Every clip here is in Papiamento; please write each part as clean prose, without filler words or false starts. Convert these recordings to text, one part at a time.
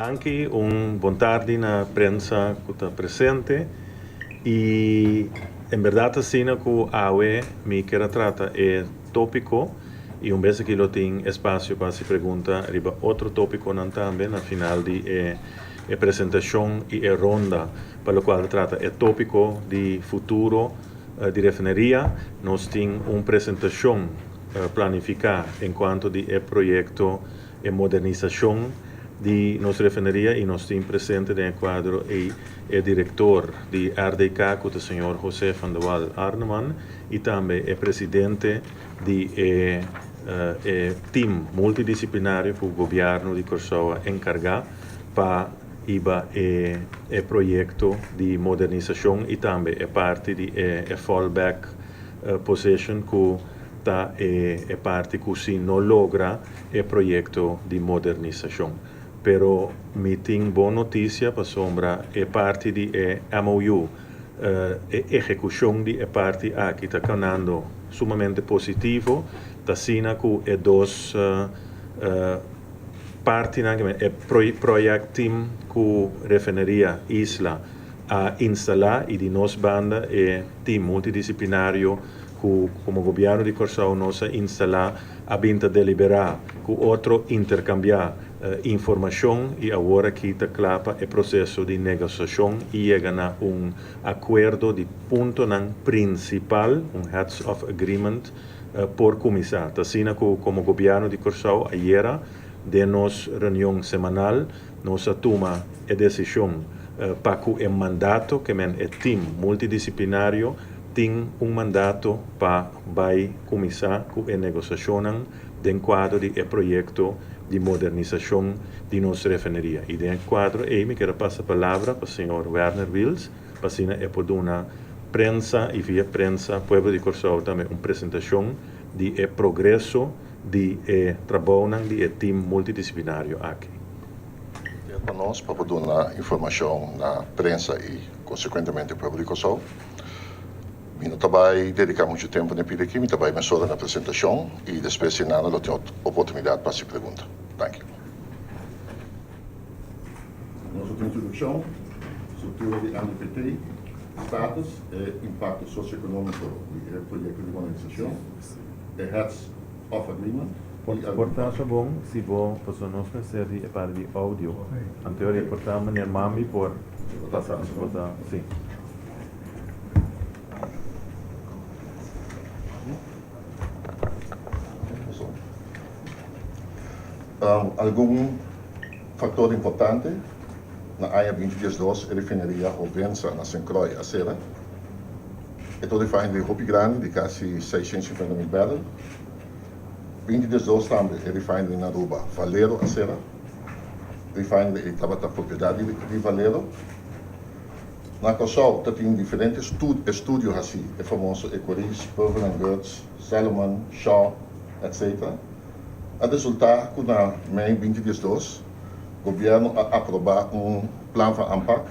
Danki, un bon tardi na prensa ku ta presente i en bèrdat asina ku awe mi kier a trata e tópiko i un bes aki lo tin espasio pa hasi pregunta riba otro tópikonan tambe na final di e e presentashon i e ronda pa lokual ta trata e tópiko di futuro di refineria. Nos tin un presentashon planifiká enkuanto di e proyekto e modernisashon di nos refineria i nos tin presente den e kuadro ei e direktor di RDK ku ta señor José van de Wal Arneman i tambe e presidente di e e tim multidisiplinario ku gobièrnu di Kòrsou a enkargá pa hiba e e proyekto di modernisashon i tambe e parti di e e fallback position ku ta e e parti ku si no logra e proyekto di modernisashon. Pero mi tin bon notisia pasobra e parti di e MOU, e ehekushon di e parti aki ta kanando sumamente positivo, ta asina ku e dos partinan, e project team ku Refineria Isla a instalá i di nos banda e team multidisiplinario ku komo gobièrnu di Kòrsou nos a instalá a bin ta deliberá ku otro interkambiá informashon i awor aki ta kla pa e proseso di negosiashon i yega na un akuerdo di puntonan prinsipal, un heads of agreement, por kuminsá. Ta asina ku komo gobièrnu di Kòrsou ayera den nos reunion semanal nos a tuma e desishon pa ku e mandato ke men e tim multidisiplinario tin un mandato pa bai kuminsá ku e negosiashonnan den kuadro di e proyekto di modernisashon di nos refineria. I den e kuadro ei mi kier a pasa palabra pa señor Werner Wiels pa asina e por duna prensa i via prensa pueblo di Kòrsou tambe un presentashon di e progreso di e trabounan di e tim multidisiplinario aki. Dia pa nos pa por duna informashon na prensa i konsekuentemente pueblo di Kòrsou. Mi no ta bai dediká muchu tempu na e pida aki, mi ta bai mesora na presentashon i despues si nada lo tin oportunidat pa hasi pregunta. Danki. Nos a tin introdukshon, struktura di MDPT, status, e impakto sosioekonómiko di e proyekto di modernisashon, e heads of agreement i Por ta asha bon si bo, pasobra nos mester di e parti di audio, anto e por ta meneer Mambi por pasa, por ta, si. Algun faktor importante, Na aña binti diesdos e refineria Hovensa na Sint Croix a sera. E ta un refinery hopi grandi di kasi 650 mil barrel. 2012 tambe e refinery na Aruba, Valero, a sera. Refinery ei tabata propiedat di Valero. Na Kòrsou ta tin diferente estudio hasí, e famoso Ecorys, Purven and Geertz, Salomon, Shaw, etc. A resultá ku na mei 2012 gobièrnu a aprobá un plan van aanpak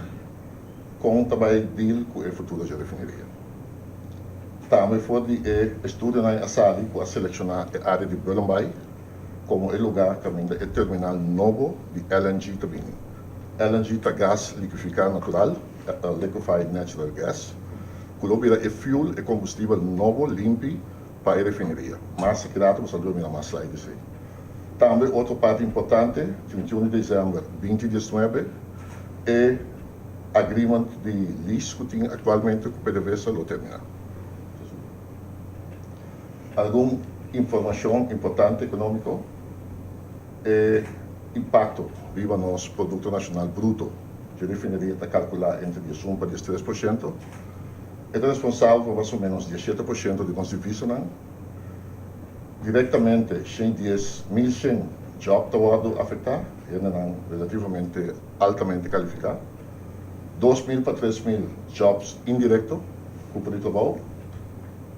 kon ta bai deal ku e futuro dje refineria. Tambe for di e estudionan a sali ku a selekshoná e área di Bullenbaai komo e lugá kaminda e terminal nobo di LNG ta bini. LNG ta gas likifiká natural, liquefied natural gas, ku lo bira e fuel, e kombustibel nobo limpi pa e refineria. Mas aki rato bo sa dor mira mas slide di esei. Tambe otro parti importante, 31 di desèmber 2019, e agreement di lease ku tin aktualmente ku PDVSA lo terminá. Algun informashon importante ekonómiko, e impakto riba nos Produkto Nashonal Bruto dje refineria ta kalkulá entre 11 pa 13%. E ta responsabel pa mas o ménos 17% di nos divisanan. Direktamente 110.100 djòp ta wòrdu afektá, hendenan relativamente altamente kalifiká. 2.000 pa 3.000 jobs indirekto ku por di trabou.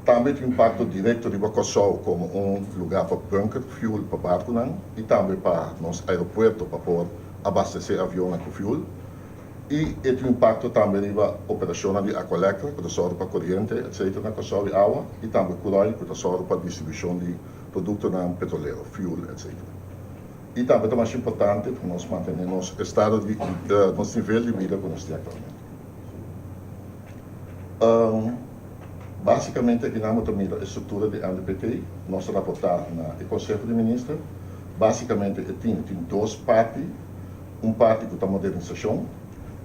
Tambe tin impakto direkto riba Kòrsou komo un lugá pa bunker fuel pa barkunan i tambe pa nos aeropuerto pa por abastesé avionnan ku fuel. I e tin impakto tambe riba operashonnan di Aqualectra ku ta sòru pa koriente etcetera na Kòrsou i awa i tambe Curoil ku ta sòru pa distribushon di produktonan petrolero, fuel etcetera. I tambe ta masha importante pa nos mantené nos estado di nos nivel di bida ku nos tin aktualmente. Básikamente akinan bo ta mira e struktura di MDPT. Nos ta raportá na e Konseho di Minister. Básikamente e tin tin dos parti, un parti ku ta modernisashon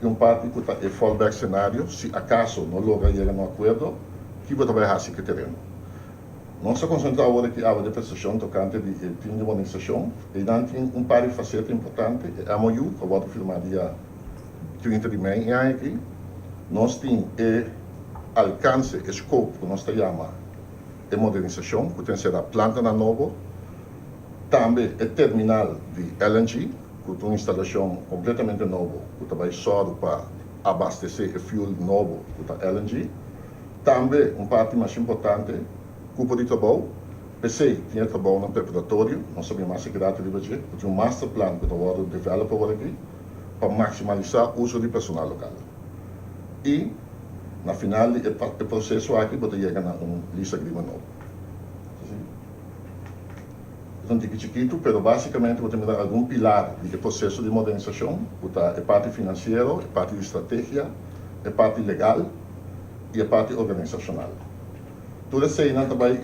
i un parti ku ta e fallback scenario si akaso no logra yega na un akuerdo, ki bo ta bai hasi ku e tereno. Nos ta konsentrá awor aki awe den prestashon tokante di e tim di modernisashon. Einan tin un par di faseta importante, e MOU ku a wòrdu firmá dia 30 di mei e aña aki. Nos tin e alkanse, e scope ku nos ta yama e modernisashon, ku ta enserá plantanan nobo, tambe e terminal di LNG, ku ta un instalashon kompletamente nobo ku ta bai sòru pa abastesé e fuel nobo ku ta LNG. Tambe un parti mas importante, cupo di trabou. P'esey tin e trabounan preparatorio, nos ta bin mas sekredato riba dje, cu tin un master plan cu ta wordo develop awor aki pa maximalisa uso di personal local. Y na final di e proceso aki bo ta yega na un lease agreement nobo. E ta un tiki chikitu, pero basicamente bo ta mira algun pilar di e proceso di modernisacion, cu ta e parti financiero, e parti di strategia, e parti legal, i e parti organisashonal. Tur eseinan ta bai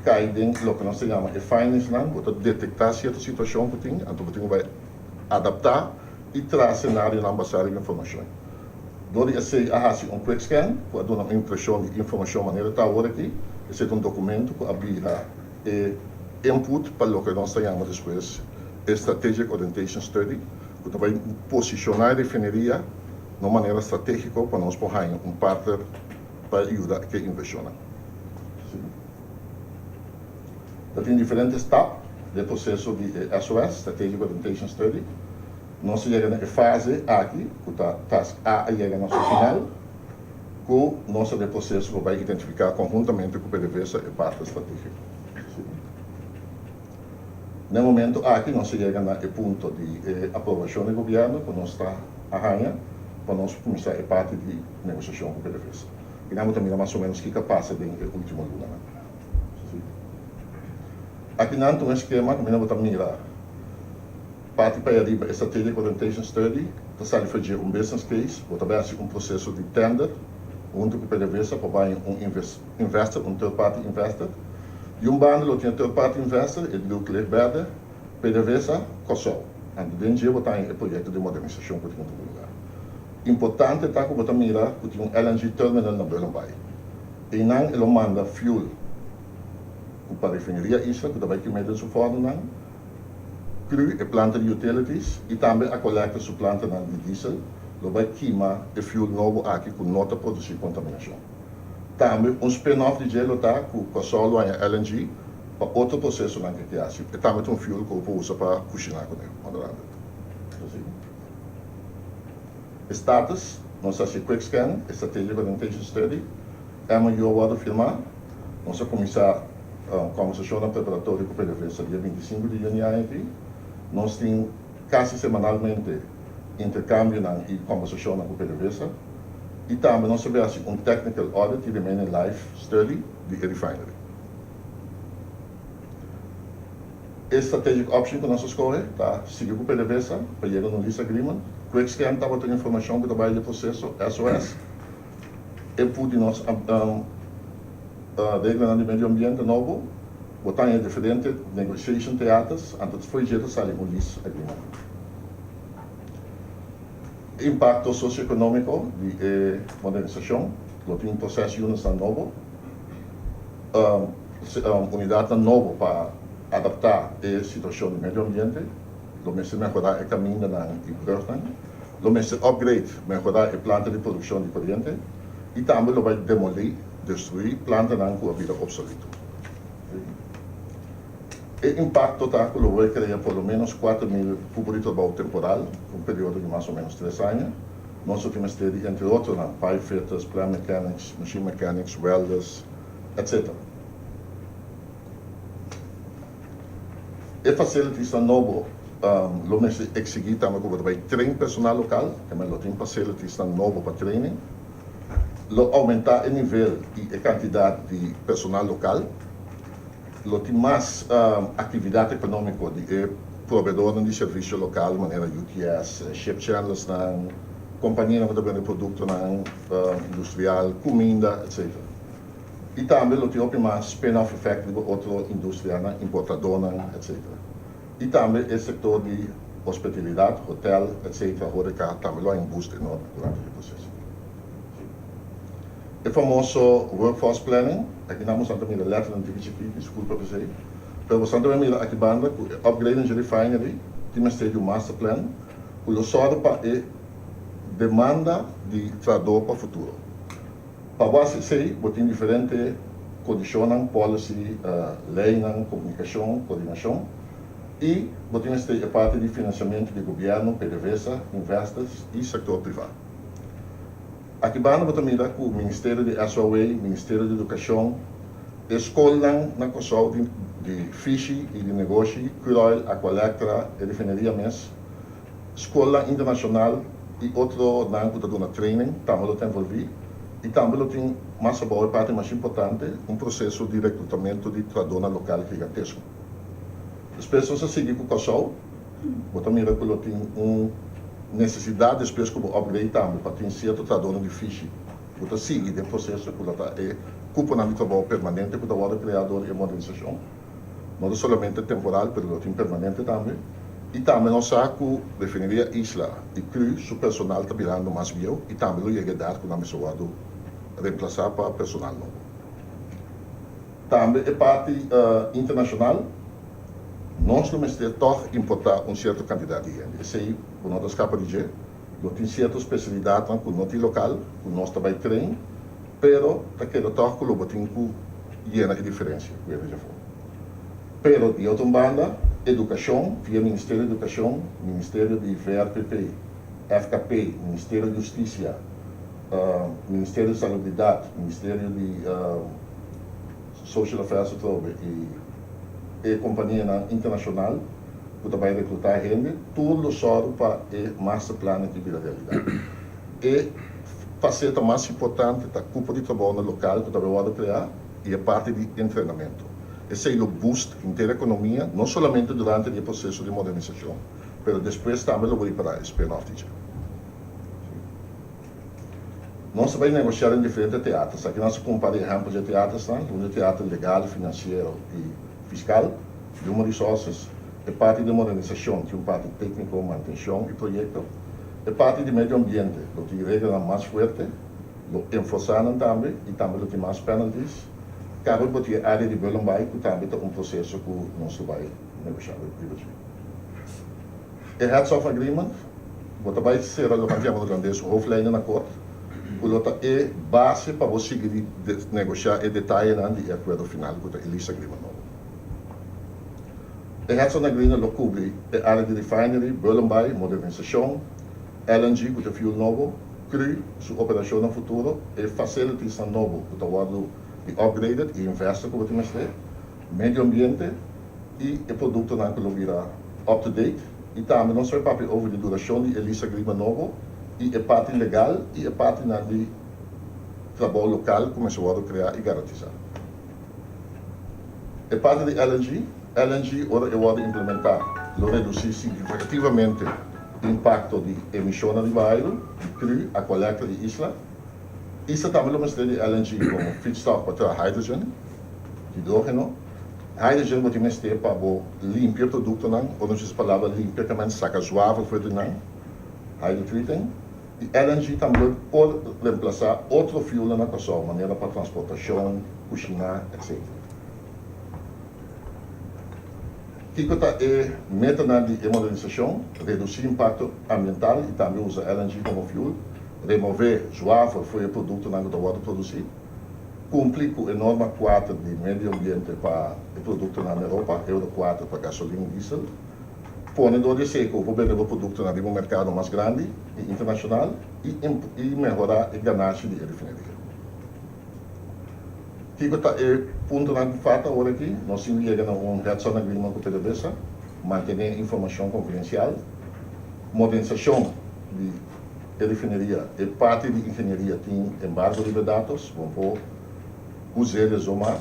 kai den loke nos ta yama e findingsnan, bo ta detektá sierto situashon ku tin, anto bo tin ku bai adaptá i traha senarionan basá riba informashon. Dor di esei a hasi un quick scan ku a duna un impreshon di informashon manera ta awor aki. Esei ta un dokumento ku a bira e input pa loke nos ta yama despues e Strategic Orientation Study ku ta bai posishoná e refineria na un manera stratégiko pa nos por haña un partner pa yuda ku e invershonnan. Ta tin diferente stap den e proseso di e SOS, Strategic Orientation Study. Nos a yega na e fase aki, ku ta Task A a yega na su final, ku nos ta den e proseso pa bai identifiká konhuntamente ku PDVSA e partner stratégiko. Na e momento aki nos a yega na e punto di e aprobashon di gobièrnu ku nos ta a haña pa nos kuminsá e parti di negosiashon ku PDVSA. I nan bo ta mira mas o ménos kiko a pasa den e último lunanan. Aki nan ta un eskema kaminda bo ta mira parti pa e ariba e Strategic Orientation Study ta sali for dje un business case, bo ta bai hasi un proseso di tender huntu ku PDVSA pa bai un investor, un third party investor. Di un banda lo tin e third party investor, e druk lig berde, PDVSA, Kòrsou. Anto den dje bo ta haña e proyekto di modernisashon ku tin tuma lugar. Importante ta ku bo ta mira ku tin un LNG terminal na Bullenbaai. Einan e lo manda fuel ku pa refineria Isla ku ta bai kim'é den su fòrnunan, cru e planta di utilities i tambe Aqualectra su plantanan di diesel lo bai kima e fuel nobo aki ku no ta produsí kontaminashon. Tambe un spin-off di dje lo ta ku Kòrsou lo haña LNG pa otro prosesonan ke ke hasi. E tambe ta un fuel ku bo por usa pa kushiná kuné, onder andere. E status, Nos a hasi quick scan, e Strategic Orientation Study, MOU a wòrdu firmá. Nos a kuminsá kòmbersashonnan preparatorio ku PDVSA dia 25 di yüni aña aki. Nos tin kasi semanalmente interkambionan i kòmbersashonnan ku PDVSA. I tambe nos ta hasi un technical audit i remaining life study di e refinery. E strategic option ku nos a skohe ta sigui ku PDVSA pa yega na un lease agreement. Quick scan tabata un informashon ku ta bai di e proseso SOS. E pudi nos reglanan di medio ambiente nobo, bo ta haña diferente negotiation theaters, anto fo'i dje ta sali un lease agreement. Impakto sosioekonómiko di e modernisashon, lo tin process unitsnan nobo, unidatnan nobo pa adaptá e situashon di medio ambiente, lo mester mehorá e kamindanan i brùgnan, lo mester upgrade, mehorá e planta di produkshon di koriente i tambe lo bai demolí, destruí, plantanan ku a bira opsoleto. E impakto ta ku lo wòrdu krea por lo ménos 4000 kupo di trabou temporal pa un periodo di mas o ménos tres aña. Nos lo tin mester di entre otronan pipe fitters, plant mechanics, machine mechanics, welders, etc. E facilitiesnan nobo lo mester eksigí tambe ku bo ta bai train personal lokal, kemey lo tin facilitiesnan nobo pa training. Lo oumentá e nivel i e kantidat di personal lokal. Lo tin mas aktividat ekonómiko di e Proveedornan di servisio lokal manera UTS, ship chandlersnan, kompanianan ku ta bende produktonan industrial, kuminda, etc. I tambe lo tin hopi mas spin-off effect riba otro industrianan, importadónan, etc. I tambe e sektor di hospitalidat, hotel, etc. Horeca, tambe lo hay un boost enorme durante e proseso. E famoso workforce planning, aki nan boso ta mira letternan tiki chikí, disculpa p'esei, pero boso ta mira aki banda ku e upgrading dje refinery tin mester di un master plan ku lo sòru pa e demanda di trahadó pa futuro. Pa bo hasi esei bo tin diferente kondishonnan, policy, leinan, komunikashon, koordinashon i bo tin mester e parti di finansiamentu di gobièrnu, PDVSA, investors i sektor privá. Aki banda bo ta mira ku Ministerio di SOA, Ministerio di Edukashon, e skolnan na Kòrsou di di fishi i di negoshi, Curoil, Aqualectra, e refineria mes, skolnan internashonal i otronan ku ta duna training tambe lo ta envolví i tambe lo tin mas abou e parti mas importante, un proseso di reklutamentu di trahadónan lokal gigantesko. Despues nos a sigui ku Kòrsou. Bo ta mira ku lo tin un nesesidat despues ku bo upgrade tambe pa tin sierto trahadónan di fishi ku ta sigui den proseso ku lo ta e kuponan di trabou permanente ku ta wòrdu kreá dor di e modernisashon. No ta solamente temporal pero lo tin permanente tambe. I tambe nos sa ku Refineria Isla i cru su personal ta birando mas bieu i tambe lo yega edat ku nan mester wòrdu remplasá pa personal nobo. Tambe e parti internashonal, nos lo mester tòg importá un sierto kantidat di hende. Esei bo no ta skapa di dje. Lo tin sierto spesialidatnan ku no tin lokal, ku nos ta bai train, pero ta keda tòg ku lo bo tin ku yena e diferensia ku hende djafó. Pero di otro un banda, edukashon via Ministerio di Edukashon, Ministerio di VRPP, FKP, Ministerio di Hustisia, Ministerio di Salubridat, Ministerio di Social Affairs atrobe i e kompanianan internashonal ku ta bai rekrutá hende, tur lo sòru pa e masterplan aki bira realidat. E faseta mas importante ta kupo di trabounan lokal ku ta bai wòrdu kreá i e parti di entrenamentu. Esei lo boost henter ekonomia, no solamente durante di e proseso di modernisashon, pero despues tambe lo bo ripará e spin-off di dje. Nos ta bai negocia den diferente teaters. Aki nos a pon un par di ehempel dje teatersnan, un di teater legal, financiero y fiscal, human resources, e parti di modernisacion tin un parti tecnico, mantencion y proyecto, e parti di medio ambiente lo tin reglanan mas fuerte, lo enforsa nan tambe y tambe lo tin mas penalties. Caba bo tin e area di Bullenbaai cu tambe ta un proceso cu nos lo bai negocia riba dje. E Heads of Agreement, bo ta bai sera loke nan ta yama na hulandes hoofdlijnenakkoord, ku lo ta e base pa bo sigui di negoshá e detayenan di e akuerdo final ku ta e lease agreement nobo. E Heads of Agreement lo kubri e área di refinery, Bullenbaai, modernisashon, LNG ku ta e fuel nobo, cru, su operashonnan futuro, e facilitiesnan nobo ku ta wòrdu di upgraded i investor ku bo tin mester, medio ambiente i e produktonan ku lo bira up to date i tambe nos bai papia over di durashon di e lease agreement nobo i e parti legal i e partinan di trabou lokal ku mester wòrdu kreá i garantisá. E parti di LNG, LNG ora e wòrdu implementá lo redusí signifikativamente impakto di emishonnan riba airu di cru, Aqualectra i Isla. Isla tambe lo mester di LNG komo feedstock pa traha hydrogen, hidrógeno. Hydrogen bo tin mester pa bo limpia produktonan, ora nos usa palabra limpia ta men saka zwavel for di nan, hydrotreating. I LNG tambe lo por remplasá otro fuelnan na Kòrsou, manera pa transportashon, kushiná, etc. Kiko ta e metanan di e modernisashon? Redusí impakto ambiental i tambe usa LNG komo fuel, remové zwavel for e produktonan ku ta wòrdu produsí. Kumpli ku e norma kuater di medio ambiente pa e produktonan na Europa, Euro kuater pa gasolin i diesel. Pone dor di esei ku bo por bende bo produktonan riba un merkado mas grandi i internashonal i i mehorá e ganashi di e refineria. Kiko ta e puntonan ku falta awor aki? Nos tin yega na un heads-on agreement ku PDVSA, mantené informashon konfidensial, modernisashon di. E refineria, e parti di ingenieria tin embargo riba e datos, bo por us'é de zomaar.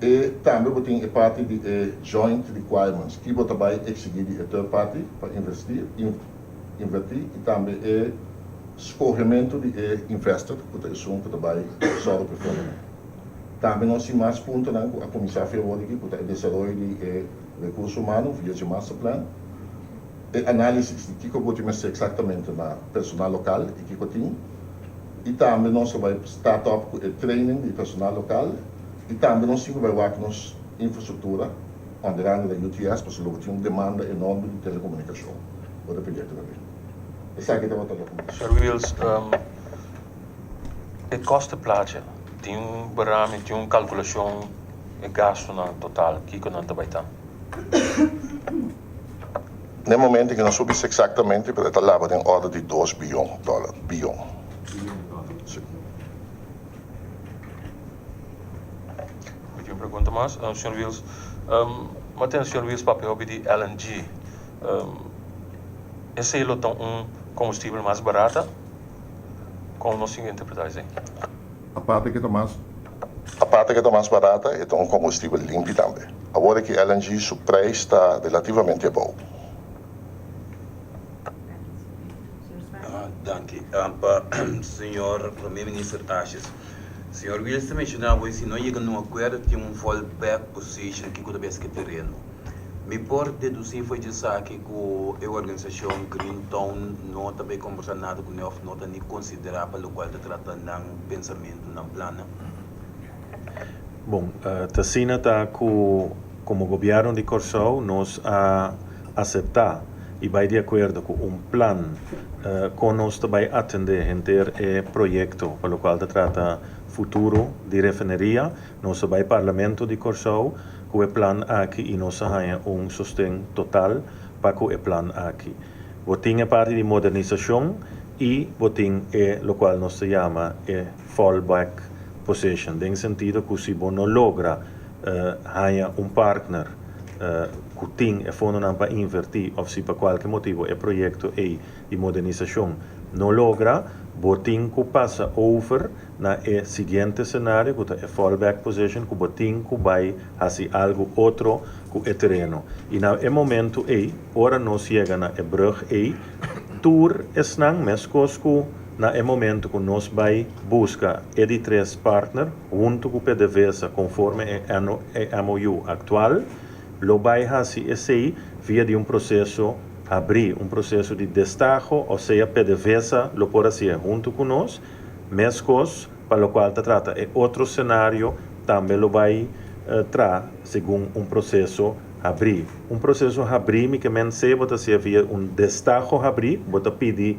E tambe bo tin e parti di e joint requirements, ki bo ta bai exigí di e third party pa investí, invertí i tambe e skohementu di e investor ku ta esun ku ta bai sòru ku e fondonan. Tambe nos tin mas puntonan ku a kuminsá fe awor aki ku ta e desaroyo di e rekurso humano via dje master plan, e análisis di kiko bo tin mester eksaktamente na personal lokal i kiko tin i tambe nos ta bai start up ku e training di personal lokal i tambe nos tin ku bai wak nos infrastruktura onderando den UTS pasobra lo bo tin un demanda enorme di telekomunikashon ora e proyekto ta bin. Esaki tabata loke mi. Sir Wiels, E kosteplaatje tin un berami, tin un kalkulashon e gastunan total kiko nan ta bai ta? Na e momento ke nos por bisa eksaktamente pero e ta laba den orde di dos biyon dòler, biyon. Si. Mi tin un pregunta mas, señor Wiels. Mi a tende señor Wiels papia hopi di LNG. Esei lo ta un kombustibel mas barata? Kon nos tin ku interpretá esei? Aparte ku e ta mas Aparte ku e ta mas barata, e ta un kombustibel limpi tambe. Awor aki LNG su preis ta relativamente abou. Danki. Pa señor Prome Minister Asjes. Señor Wiels ta menshoná awor si no yega na un akuerdo tin un fall back position kiko ta bes ku e tereno. Mi por dedusí for djesaki ku e organisashon Green Town no ta bai kombersá nada kuné òf no ta ni konsiderá pa lokual ta trata nan pensamentu, nan plannan? Bon, ta asina ta ku komo gobièrnu di Kòrsou nos a aseptá i bai di akuerdo ku un plan kon nos ta bai atendé henter e proyekto pa lokual ta trata futuro di refineria. Nos a bai Parlamento di Kòrsou ku e plan aki i nos a haña un sosten total pa ku e plan aki. Bo tin e parti di modernisashon i bo tin e lokual nos ta yama e fall back position den sentido ku si bo no logra haña un partner ku tin e fondonan pa invertí òf si pa kualke motibu e proyekto ei di modernisashon no logra, bo tin ku pasa over na e siguiente scenario cu ta e fallback position cu bo tin cu bay haci algo otro cu e tereno. Y na e momento ey, ora nos yega na e brug ey, tur esnan, mescos cu na e momento cu nos bay busca e di tres partner hunto cu PDVSA conforme e MOU actual, lo bay haci esey via di un proceso habri, un proceso di destaho, osea PDVSA lo por haci'e hunto cu nos. Meskos, pa lokual ta trata e otro senario tambe lo bai tra segun un proseso habrí. Un proseso habrí mi ke men se bo ta hasié via un destaho habrí, bo ta pidi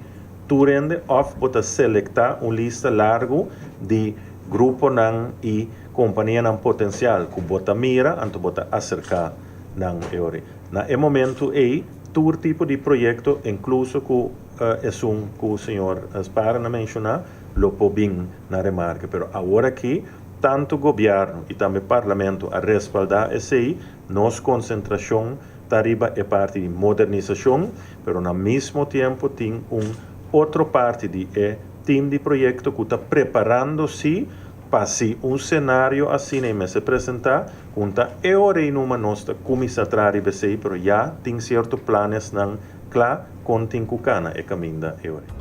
tur hende òf bo ta selektá un lista largu di gruponan i kompanianan potensial ku bo ta mira anto bo ta aserká nan e ora. Na e momentu ei tur tipo di proyekto inkluso ku Esun ku señor Sparen a menshoná lo por bin na remarke, pero awor aki tantu gobièrnu i tambe parlamento a respaldá esei, nos konsentrashon ta riba e parti di modernisashon, pero na mismo tiempo tin un otro parti di e tim di proyekto ku ta preparando si pa si un senario asina i mester presentá, ku un ta e ora ei numa nos ta kuminsá traha riba esei, pero ya tin sierto planesnan Kla kon tin ku kana e kaminda e ora.